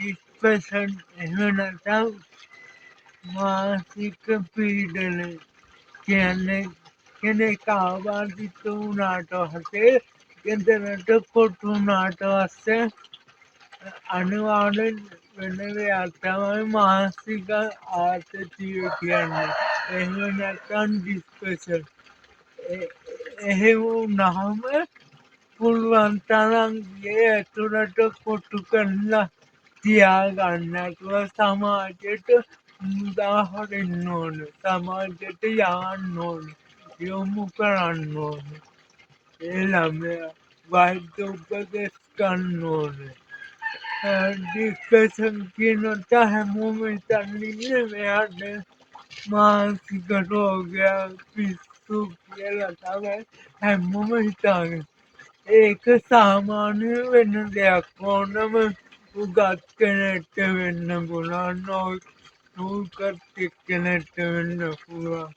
Depression එහෙම නැත්නම් මානසික පීඩන කියන්නේ කෙනෙක් ආබාධිත වුණාට පස්සේ, ගෙදරට කොටු වුණාට පස්සේ අනිවාර්යෙන් වෙන දෙයක් තමයි මානසික ආතතිය කියන්නේ. එහෙම නැත්නම් ඩිප්‍රෙෂන්. එහෙම වුණාම පුළුවන් තරම් ගේ ඇතුළට කොටු කරලා තියාගන්න නැතුව සමාජයට මුදාහරින්න ඕන. සමාජයට යවන්න ඕන. යොමු කරන්න ඕන. ඒ ළමයා වෛද්‍ය උපදෙස් ගන්න ඕන. ඩිප්‍රෙෂන් කියනකොට හැමෝම හිතන් ඉන්නේ මෙයාට මානසික රෝගයක්, පිස්සු කියලා තමයි හැමෝම හිතන්නේ. ඒක සාමාන්‍ය වෙන දෙයක්. ඕනම උගත් කෙනෙක්ට වෙන්න පුළුවන්, නූගත් එක්කෙනෙක්ට වෙන්න පුළුවන්.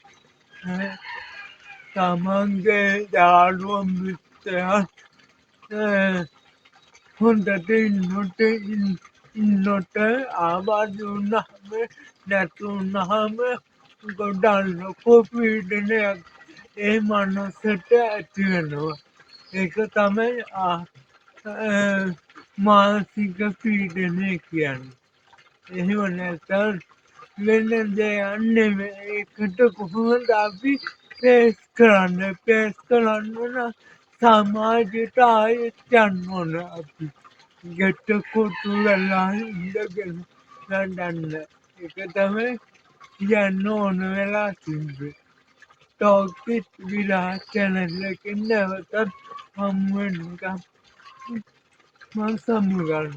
තමන්ගේ යාළුවන් මිත්‍රයන් හොඳට ඉන්නොට ආබාධ වුණාම, නැතු වුණාම ගොඩක් ලොකු පීඩනයක් ඒ මනසට ඇති වෙනවා. ඒක තමයි මානසික පීඩනය කියන්නේ. එහෙම නැත්නම් වෙන දෙයක් නෙමෙයි. ඒකට කොහොමද අපි ෆේස් කරන්නේ? ෆේස් කරන්න නම් සමාජයට ආයෙත් යන්න ඕන අපි. ගෙට කොටු වෙලා ඉඳගෙන වැඩක් නෑ. ඒක තමයි කියන්න ඕන වෙලා තිබ්බේ. ටෝක් විත් විරාජ් චැනල් එකෙන් නැවතත් හමු වෙනකම් මං සමුගන්නවා.